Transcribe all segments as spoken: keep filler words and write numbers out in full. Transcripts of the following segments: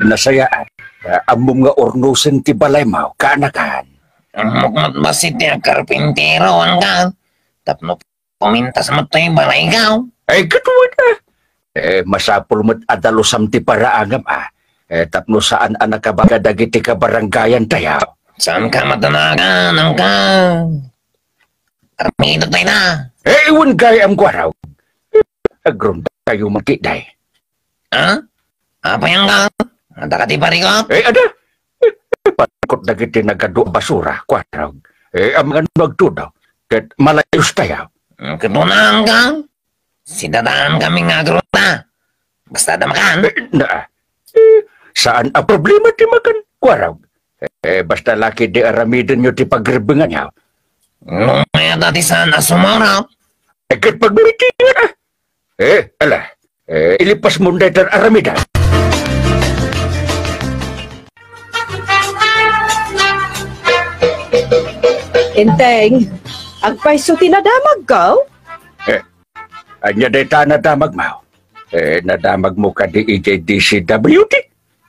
Nasayaat. Ah, ammom nga urnosen ti balaymo, kaanakan. Ammok met bassit ti agkarpintero, angkan. Tapno pumintas met toy balayko. Ay, ket wen, ah. Eh, masapul met a dalusam ti paraangam, ah. Eh, tapno saan a nakabaga dagiti kabarangayan tayo. Saan ka matanagan, angkan? Aramidenyo dayta. Eh, wen gayam, Kuarog. Agronda tayo man ketdi. Ha? Apay, angkan? Adda kadi parikut? Eh, ada. Parikut dagiti nagadu a basura, Kuarog. Eh, amangan no agtudo. Ket malayos tayo. Hmm, ket una, angkan? Sidadaan kami nga agronda. Basta adda makan. Eh, na, eh, saan a problema ti makan, Kuarog. Eh, basta la ketdi aramidenyo ti pagrebbenganyo. No, mayat ti saan a sumurot. Eh, ket pagmitingan, ah. Eh, ala. Eh, ilipasmon daytan aramiden. Enteng, agpayso ti nadamagko? Eh, ania dayta a nadamagmo? Eh, nadamagmo kadi idiay D C W T?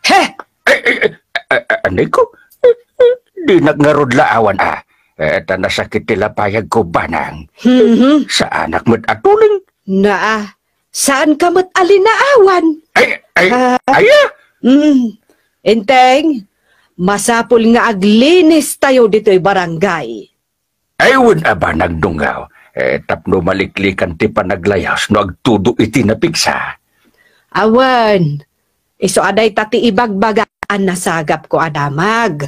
He! Eh, eh, eh, eh, eh, anay ko? Eh, eh, dinak ngarud laawan, ah. Eh, ta nasakit ti lapayagko, Banang. Mhm. Saanak met a tuleng. Naa, saanka met a linaawan. Ay, ay, ah, aya? Mm. Enteng, masapul nga aglinis tayo ditoy barangay. Ay, wen a, Banang Dunggaw, eh, tapno maliklikan ti panaglayas no agtudo iti napigsa. Awan, isu a dayta ti ibagbaga a nasagapko a damag.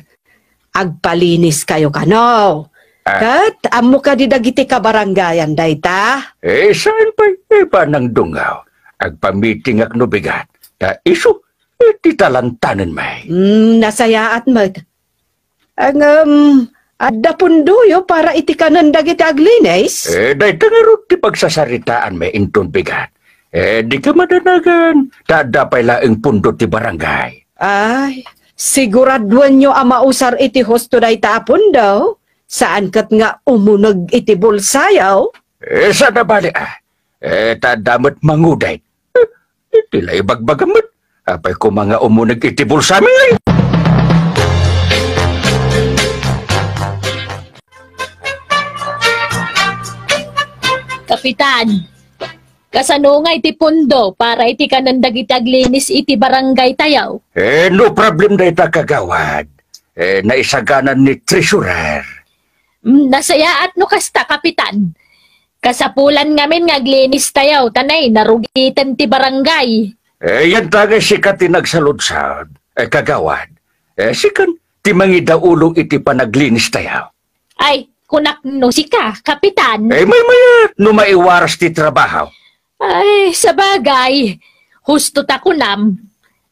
Agpalinis kayo kano. Ah. Ket ammo kadi dagiti kabarangayan dayta? Eh, saan pay, eh, Banang Dunggaw. Agpamitingak no bigat. Ta isu, eh, ti talantanen may. Hmm, nasayaat met. Ngem, adda pundoyo para iti kanen dagiti aglinis? Eh, dayta ngarud ti pagsasaritaanmi inton bigat. Eh, dika madanagan, ta adda pay laeng pundo ti barangay. Ay, siguraduenyo a mausar iti husto dayta a pundo. Saan ket nga umuneg iti bulsayo? Eh, saan a bali, ah. Eh, ta adda met mangudit. Eh, iti la ibagbagam met. Apay koma nga umuneg iti bulsami? Kapitan, kasano nga iti pundo para iti kanen dagiti aglinis iti barangay tayo? Eh, no problem dayta, kagawad. Eh, naisaganan ni treasurer. Mm, nasayaat no kasta, Kapitan. Kasapulan ngamin nga aglinis tayo, ta nay, narugiten ti barangay. Eh, yan ta nga sika ti nagsaludsod, eh, kagawad. Eh, sikan ti mangidaulo iti panaglinis tayo. Ay, kunak no sika, Kapitan. Eh, maymayat no maiwaras ti trabaho. Ay, sabagay, husto ta kunam.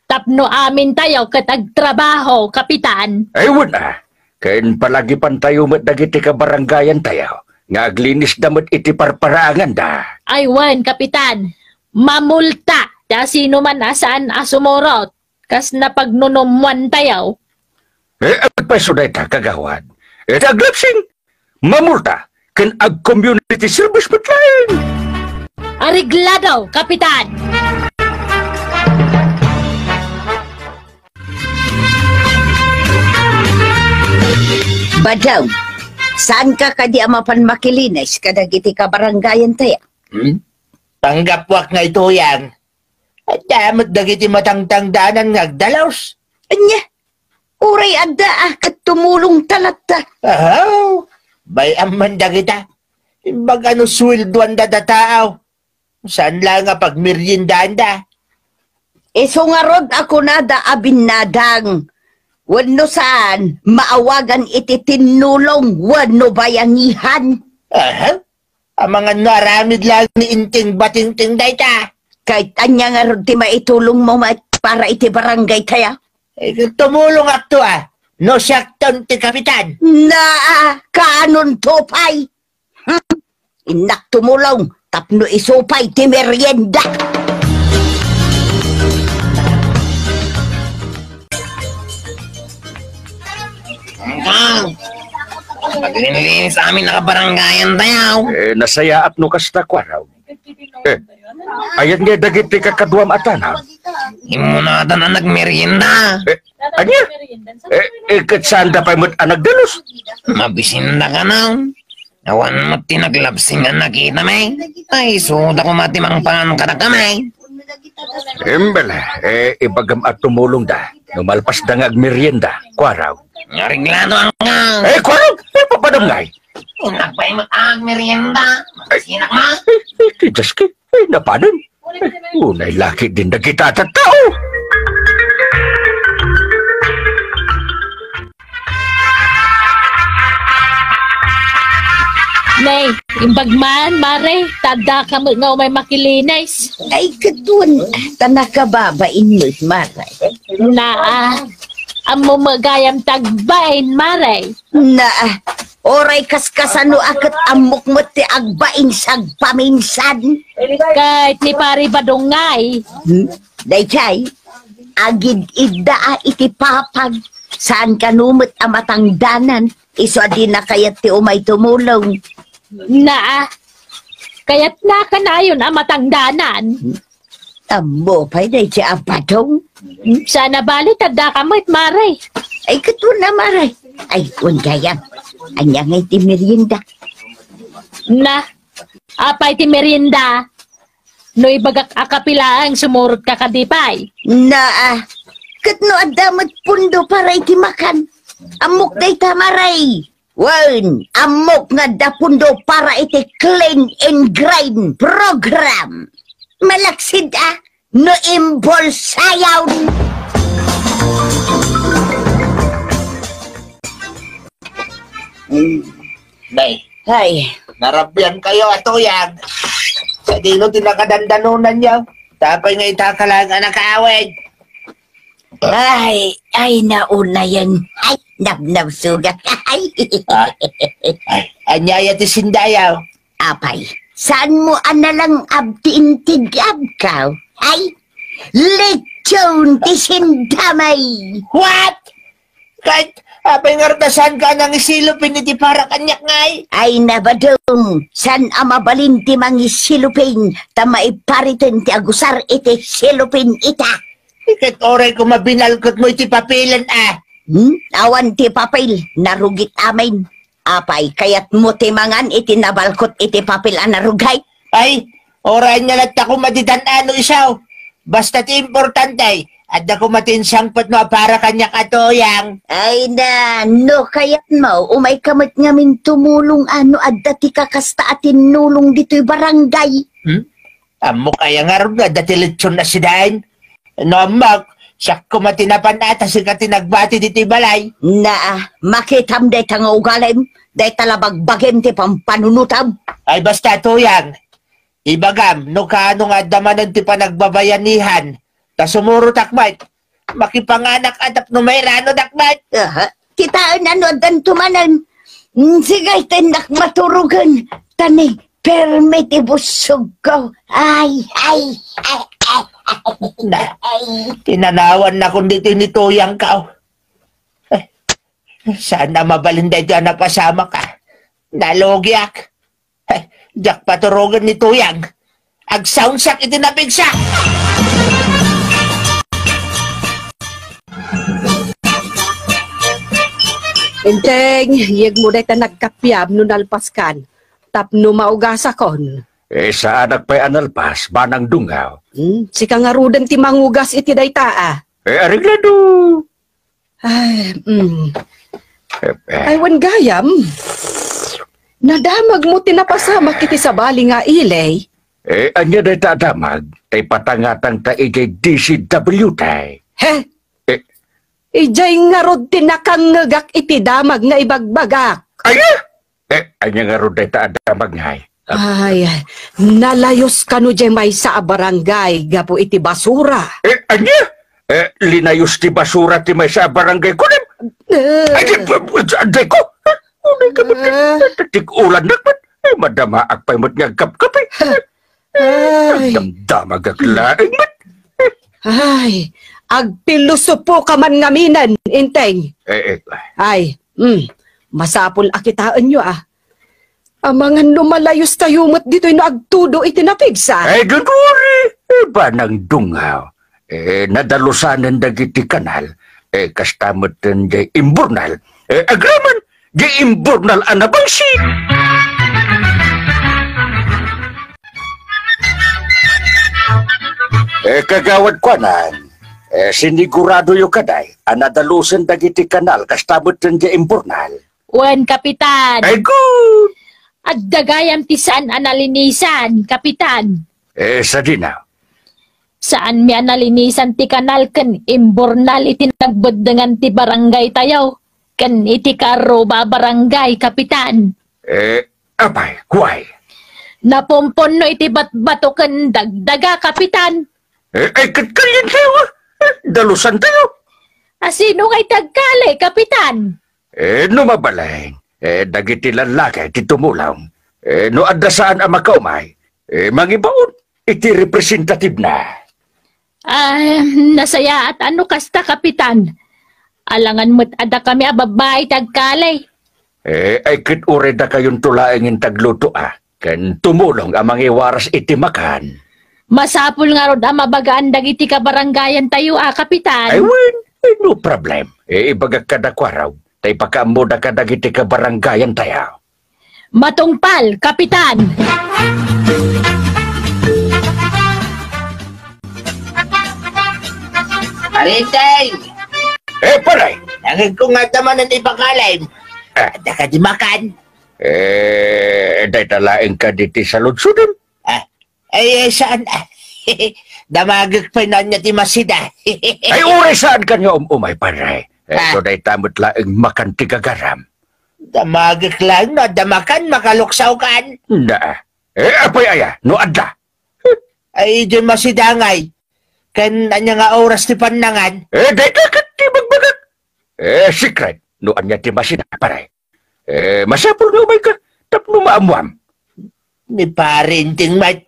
Tapno amin tayo ket agtrabaho, Kapitan. Ay, wen a. Ken palagipan tayo met dagiti kabarangayan tayo nga aglinisda met iti parparaanganda. Ay, wen, Kapitan. Mamulta ta sino man a saan a sumurot. Kas napagnunumoan tayo. Eh, agpayso dayta, kagawad. Eh, aglapsing, mamulta, ken ag-community service met laeng. Areglado, Kapitan! Badlaw, saan ka kadi a mapan makilinis kadagiti kabarangayan tayo? Hmm? Tanggapuak nga ituyan. Adda met dagiti matangtangdanan nga agdalus. Ania? Uray adda a ket tumulongta latta. Ahaw, bay-am man dagita. Imbag a no sueldoanda da taaw. Saan la nga pagmeriendaanda? Isu ngarud a kunada a binnadang. Wenno saan, maawagan iti tinnulong wenno bayangihan. Aha. Amangan no aramid laeng ni Enteng Batingting dayta. Ket ania ngarud ti maitulongmo met para iti barangay tayo? Eh, tumulongakto a, no siakton ti kapitan. Naa, kaanonto pay? Hmm, innak tumulong tapno isu pay ti merienda. Angkan, maglinis amin a kabarangayan tayo. Eh, nasayaat no kasta, Kuarog. Eh, ayan nga dagiti kakaduam a tanag. Immunatan a nagmerienda. Eh, ania? Eh, eh, ket saanda pay met a nagdalus? Mabisinda kano. Awan met ti naglabsing a nakitami. Ay, suda koma ti mangpangan kadakami. Imbala, eh, ibagam a tumulongda. No malpasda nga agmerienda, kuarog. Areglado angka. Eh, kuarog! Eh, papanam ngay? Innak pay met agmerienda. Ay, sinak ma? Eh, eh, ti Dios ki, eh, napanen. Eh, unay laki din dagita a tattao. Nay, imbag man, mare, ta addaka met nga umay makilinis. Ay, ketdin, ta nakababain met, mare. Naa, ammo met gayam ti agbain, mare. Naa, uray kaskasano a ket ammok met ti agbain sagpaminsan. Ket ni Pari Badong ngay. Hmm? Daydiay, agid-idda a iti papag, saan kano met a matangdanan, isu a dina kayat ti umay tumulong. Naa, kayatna kanayon a matangdanan. Ammo pay daydiay a Badong. Saan a bali, ta addaka met, mare. Ay, ketdin a, mare. Ay, wen gayam. Ania ngay ti merienda? Na, apay ti merienda? No ibagak a kape laeng, sumurotka kadi pay? Naa, ket no adda met pundo para iti makan, ammok dayta, mare. Wen, ammok nga adda pundo para iti Clean and Green program. Malaksid a no imbolsayon. Bay, hay, narabian kayo, Atoyang. Sadino ti nakadandanonanyo? Tapay nga itaka lang a nakaawid. Ay, ay, naunayan. Ay, nabnabsugat. Ay. Ah, ay, ania ti sindayaw? Apay, saan mo a nalang-ab ti intig-ab ka? Ay, lechon ti sindamay. What? Ket, apay ngarud a saan ka a nangisilupin iti para kaniak ngay? Ay, na, Badong, saan a mabalin ti mangisilupin, ta maipariten ti agusar iti silupin ita. Ket uray koma binalkot mo iti papilen a. Hmm? Awan ti papel, narugit amin. Apay, kayat mo ti mangan iti nabalkot iti papel a narugay? Ay, uray nga latta koma ti dan-ano isu. Basta ti importante, adda koma ti insangpetmo a para kaniak, Atoyang. Ay na, no kayat mo, umay ka met ngamin tumulong a no adda ti kakasta a tinnulong ditoy barangay. Hmm? Ammok aya ngarud nga adda ti lechon a sidain? No ammok, siak koma ti napan-at a sika ti nagbati ditoy balay. Naa, makitam dayta nga ugalim, dayta la bagbagim ti pampanunotam. Ay basta, Atoyang, ibagam no kaano nga adda manen ti panagbabayanihan, ta sumurotak met. Makipanganak a tapno mairanodak met. Aha. Kitaen a no addanto manen. Mm, sige, tennak maturogen. Ta ni, permi ti bussogko. Ay, ay, ay, ay, ay. Na, ay. Tinanawannakon ditoy ni Toyangko. Eh, saan a mabalin daytoy a napasamak a. Nalugiak. Ay, diak paturogen ni Toyang. Agsaonsak iti napigsa. Enteng, yegmo dayta nagkapiam no nalpaskan. Tapno maugasakon. Eh, saanak pay a nalpas, Banang Dungaw. Hmm, sika ngaruden ti mangugas iti dayta a. Eh, areglado. Ay, mm. Eh, eh. Ay, wen gayam. Nadamagmo ti napasamak iti sabali nga ili. Eh, ania dayta a damag? Tay patangatang ta idiay D C W tay. He? Eh. Idiay ngarud ti nakangngegak iti damag nga ibagbagak. Aya? Eh, ania ngarud dayta a damag ngay? Ay, nalayos kano diay maysa a barangay gapu iti basura. Eh, ania? Eh, linayos ti basura ti maysa a barangay kunem? Eh. Ay, di, di, di ko. Unay ka met, eh. Tik-ulannak met. Eh, madamaak pay met nga agkapkapi. Ay. Damdamagak laeng met. Ay, agpilosopo ka man ngaminen, Enteng. Eh, eh. Ay, mm, masapul a kitaenyo, ah. Amangan no malayos tayo met ditoy no agtudo iti napigsa. Ay, don't worry. Eh, Banang Dungaw. Eh, nadalusanen dagiti kanal, eh, kasta metten jay imburnal. Eh, agraman, jay imburnal a nabangsit. Eh, kagawad kuanan, eh, siniguradoyo kadi a nadalusen dagiti kanal kasta metten jay imburnal. Wen, Kapitan. Ay, good. Adda gayam ti saan a nalinisan, Kapitan. Eh, sadino? Saanmi a nalinisan ti kanal ken imburnal iti nagbeddengan ti barangaytayo ken iti Carruba Barangay, Kapitan. Eh, apay, kuay? Napumpunno iti batbato ken dagdaga, Kapitan. Eh, ay, ket kalientayo, ah. Eh, dalusantayo. A sino ngay ti agkali, Kapitan? Eh, no mabalin, eh, dagiti lallaki ti tumulong. Eh, no adda saan a makaumay, eh, mangibaon iti representative na. Ah, nasayaat a no kasta, Kapitan. Alangan met adda kami a babbai ti agkali. Eh, ay ket uray dakayonto laeng ti agluto, ah, ken tumulong a mangiwaras iti makan. Masapul ngarud a mabagaan dagiti kabarangayantayo, ah, Kapitan. Ay, wen, ay, no problem. Eh, ibagak kadakuaro, ta ipakaammoda kadagiti kabarangayantayo. Matungpal, Kapitan! Parinteng! Eh, pare! Nangegko nga adda manen ti pakalim. Ah. Adda kadi makan? Eh, dayta laeng kadi ti saludsodem. Ah, ay, ay, saan? Ah, damagek pay no ania ti masida. Ay, uray saan kaniak um-umay, pare. Eh, ah, so dayta met laeng makan ti gagaram. Damagek laeng no adda makan, makaluksaw kan. Na. Eh, apay aya, no adda? Ay, diay masida ngay. Ken ania nga oras ti pannangan? Eh, dayta ket ti bagbagak. Eh, secret, no ania ti masida, pare. Eh, masapul nga umayka, tapno maammuam. Ni Parinteng met.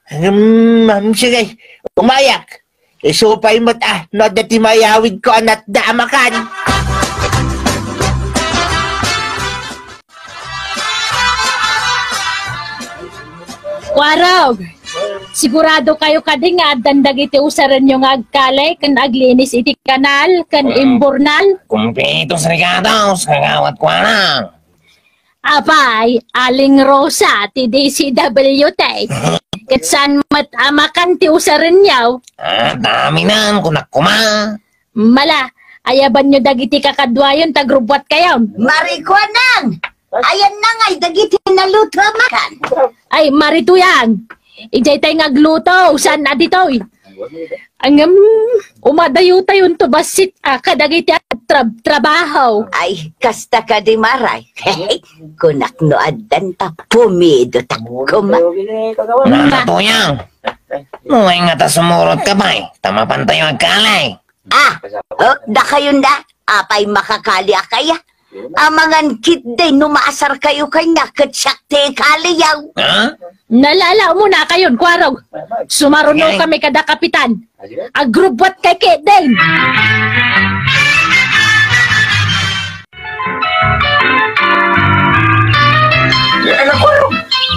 Hmm, sige, umayak. Isu pay met, ah, no adda ti mayawidko a natda a makan. Kuarog, siguradokayo kadi nga addan dagiti usarenyo nga agkali ken aglinis iti kanal ken imburnal? Kumplitos regados, Kagawad Kuarog. Apay, Aling Rosa ti D C W T. Ket saan met a makan ti usarenyo? Ah, daminen, kunak koma. Mala, ayabanyo dagiti kakaduayon ta grubbuatkayon. Marikuanang! Ayanna ngay dagiti naluto a makan. Ay, Marituyang! Idiay tay nga agluto, saan a ditoy? Ngem, umadayotayonto bassit a kadagiti agtrab-, trabaho. Ay, kasta kadi, Maray. Kunak no addan ta pumidotak koma. Nana, Tuyang. Uray nga ta sumurotka pay, ta mapantayo agkali. Ah, oh, dakayon da. Apay makakali a kaya? Amangan ketdi no maasarkayo kaniak ket siak ti ikaliyo. Ha? Nalala mo na kayon, Kuarog. Sumaruno kami kada kapitan. Agrubbuatkay ketdi.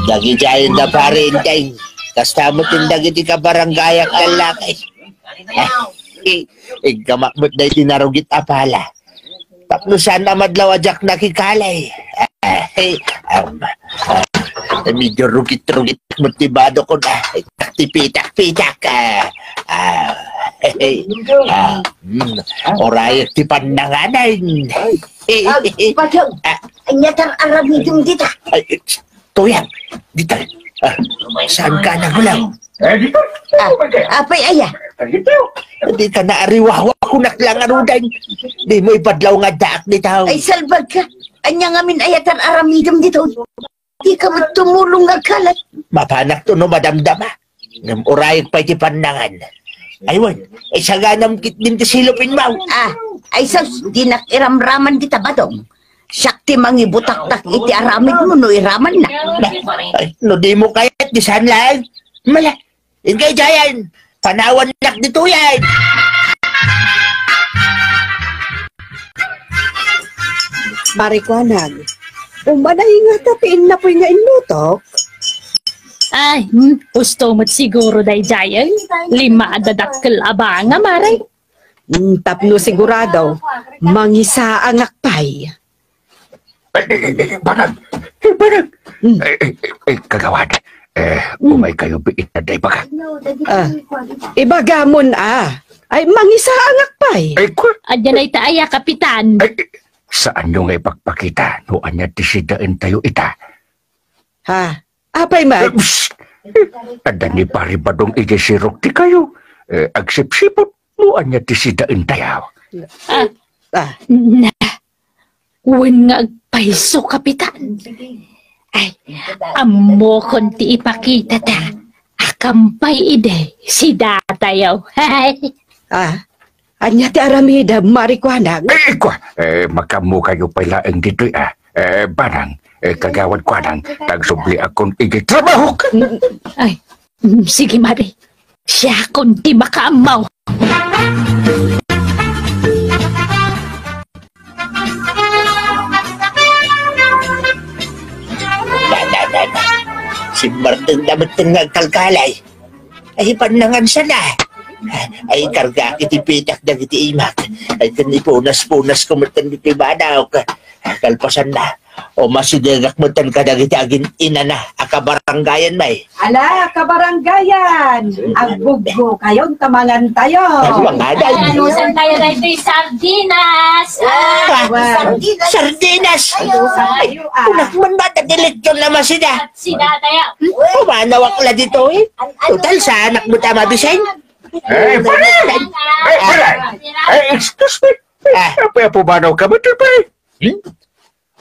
Dagiti ayan da, Parinteng. Kasta met dagiti kabarangayak a lallaki. Eh, iggamak met daydi narugit a pala. Tapno saan a madlaw a diak nakikali. Eh, um, ah, medyo rugit-rugit met ti badokon. Ah, ti pitak-pitak. Ah, ah, eh, ah, mm, urayek ti pannanganan. Ay, Badong, ah, ania ti ar-aramidem dita? Ay, Tuyang, dita. Ah, saan ka nagulaw? Eh, dita. Ah, apay aya? Dita. Di ka naariwawa, kunak lang aruden. Di mo ibadlaw nga addaak dita. Ay, salbag ka. Ania ngamin aya ti ar-aramidem dita? Di ka met tumulong nga agkalat. Mapanakto no madamdama. Ngem urayek pay ti pannangan. Ay, wen, isaganam ketdin ti silupinmo. Ah, ay sus, dinak iramraman dita, Badong. Siak ti mangibutaktak iti aramidmo no iramannak. Ay, no dimo kayat, di saan laeng. Mala, inkay jayan. Panawannak ditoyen. Marikuanag, umanay ngata ti innapoy nga innutok. Ay, hmm, husto met siguro daydiay. Lima a dadakkel a banga, Mare. Hmm, tapno sigurado, mangisaangak pay. Eh, eh, eh, eh, Banag! Eh, Banag! Hmm. Eh, eh, eh, eh, kagawad, eh, Hmm. umay kayo biit na day baga. Ah, ibagamon, ah. Ay, mangisaangak pay. Ay, kwa- Adyan ay ta aya, Kapitan. Ay, eh, saanyo nga ipakpakita no ania ti sidaentayo ita? Ha? Apay man? Eh, psst! Adda ni Pari Badong idiay sirok ti kayo. Eh, agsipsipot no ania ti sidaentayo. Ah. Ah. Na. Wen nga agpayso, Kapitan. Ay, ammokon ti ipakitata. Akampay idi sidatayo. Ah, ania ti aramidem, Mari Kuanang? Eh, kwa, eh, makaammo kayo pay laeng ditoy, ah. Eh, Banang, eh, kagawad Kuanang, tagsubliakon iti trabahok. Mm, ay, mm, sige, Mari. Siakon ti makaammo. Simmarteng da metten nga agkalkalay. Ay, pannangan sana. Ay, kargaak iti pitak dagiti imak. Ay, ken ipunas-punas ko metten iti banawk. Kalpasanna, o masidegak metten kadagiti agin-inana a kabaranggayan, may. Ala, kabaranggayan, agbuggo kayon ta mangan tayo. Ay, mangan. Ay, anusan tayo na ito'y sardinas? Ah, Ah, sardinas. Sardinas. Ay, anusan tayo, ah. Kunak man ba ta direksyon na masida? Sida tayo. Umanawak la dito, eh. Total, saanak mo ta mabisen. Eh, pare! Eh, pare! Eh, excuse me. Ah. Apo-apo manaw ka, Mister Pare? Hmm?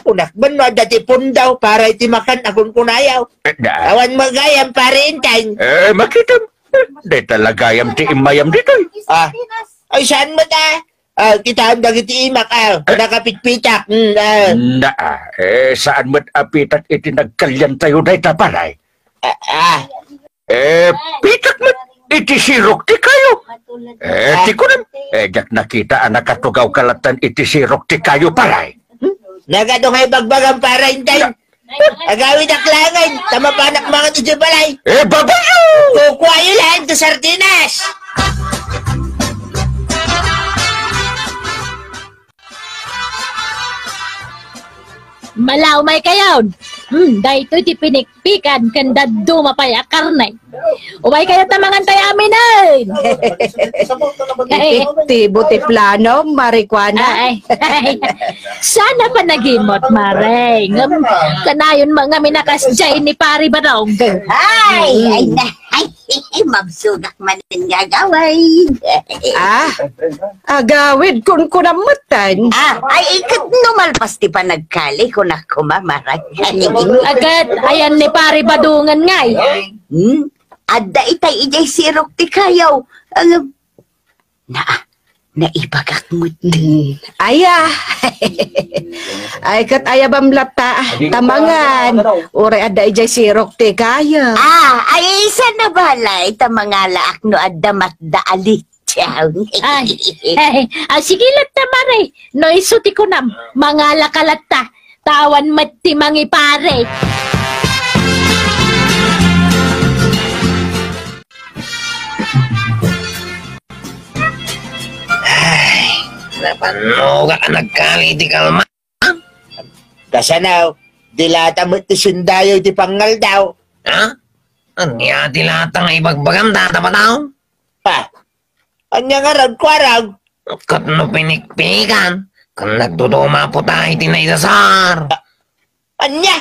Kunak man no adda ti pundaw para iti makan a kunkunayaw. Eh, da. Awan magayam, pare, intay. Eh, makitam. Di talaga ayam ti imayam ditoy. Ah. Ay, saan mo ta? Ah, kitaan dagiti imak, ah. Eh. Nakapitpitak. Hmm, ah. Na, ah. Eh, saan met a pitak iti nagkalian tayo dayta, pare? Ah, ah. Eh, pitak met iti sirok ti kayo. Eh, ti kunam, eh, diak nakita a nakatugaw ka lattan iti sirok ti kayo, pare. Nagado nga ibagbagam, pare, intay. Agawidak laeng, ta mapanak mangan iti balay. Eh, babayo! Kukuayo laeng ti sardinas. Mala, umay kayon. Hmm, daytoy ti pinikpikan ken dadduma pay a karne. Umay kayo ta mangan tayo aminen. Epektibo ti plano, Mari Kuana. Ay, ay. Sana panagimot, Mare. Ngem, kanayon man ngamin a kasdiay ni Pari Badong. Ay, ay, na. Ay, mabsudak manen nga agawid. Ah, agawid, kunkunam metten. Ah, ay, ket no malpas ti panagkali, kunak koma, Mare. Agat, ayan ni Pari Badongen ngay. Hmm? Adda itay idiay sirok ti kayo. Ang, na, naibagak met. Hmm. Aya. Ay, ket ayabam latta, ah, ta mangan. Uray adda idiay sirok ti kayo. Ah, ay, sana balay, ta mangalaak no adda matda a litsaw. Ay, ay, ah, sige latta, Mare. No isu ti kunam, mangalaka latta. Tawan met ti mangipare. Ay, napannogak a nagkali ti kalma. Kasano, dilata met ti sindayo iti pangngaldaw. Ha? Ania ti lata nga ibagbagam, Tata Padaw? Ha? Ania ngarud, Kuarog? Ket no pinikpikan, ken nagduduma puta iti naidasar. A-, ania?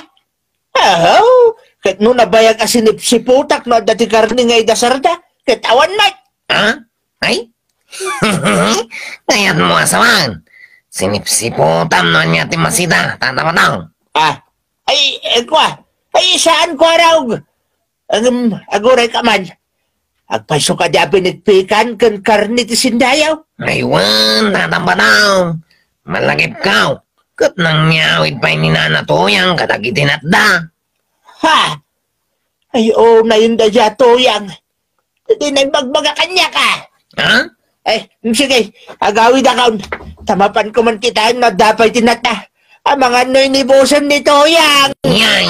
Ahaw, ket no nabayag a sinipsiputak no adda ti karne nga idasarda, ket awan met. Ha? Ay? Kayatmo a sawen. Sinipsiputam no ania ti masida, Tata Padaw. Ah, ay, eh, kua. Ay, saan, Kuarog? Agem, aguray ka man. Agpayso ka di a pinikpikan ken karne ti sindayo? Ay, wen, Tata Padaw. Malagipkaw. Ket nangngawid pay ni Nana Toyang kadagiti natda. Ha? Ay, o, nayon da dia Toyang. Di nagbagbagak kaniak, ah. Ha? Eh, sige, agawidakon. Ta mapanko man kitaen no adda pay ti natda. Amangan no inibusen ni Toyang. Yay.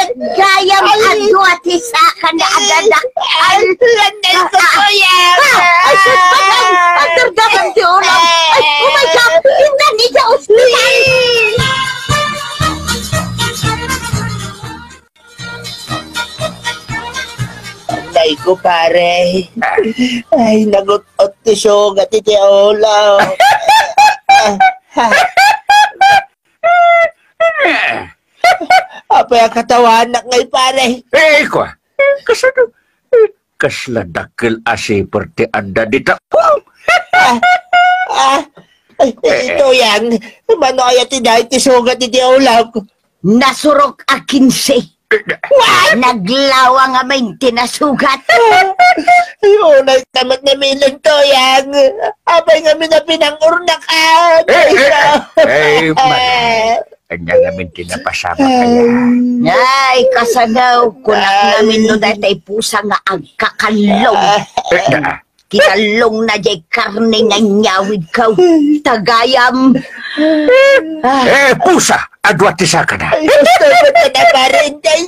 Gayam Ay. Adu a ti sakana a dadakkel. Ay, ay, ay, Ah, ah. Ay, sus, patay! Ang dardagan ti ulam! Ay, oh my God! Indan iti ospital! Ay ko, pare. Ay, nagut-ot ti sugat iti ulo. Apay a katawanak ngay, pare? Eh, kua. Kasano? Eh, kasla dakkel a siper ti adda dita. Ah, ah, ay, Eh. Ito yan. Mano aya ti dahil ti sugat iti ulam? Nasurok a kinse. What? Naglawa ngamin ti nasugat. Ay, unay ka met namilan to yan. Apay ngamin a pinangurnakan. Eh, eh, eh, eh, Mare. Anya ngamin ti napasamak aya. Ay, kasano, kunak Ay. Ngamin no daytay pusa nga agkakallong. Ah. Eh, na. Kinallongna jay karne nga inyawidko. Tagayam. Ah. Eh, pusa, adu a ti sakana. Ay, gusto mo na na, pare, Inday.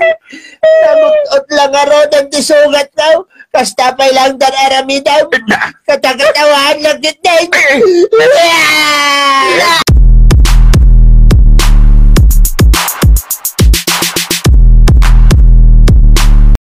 Nagut-ot lang nga rodan ti sugat, no? Kasta pay lang dan aramidam. Na. Katakatawaan lang, Inday. Eh, eh.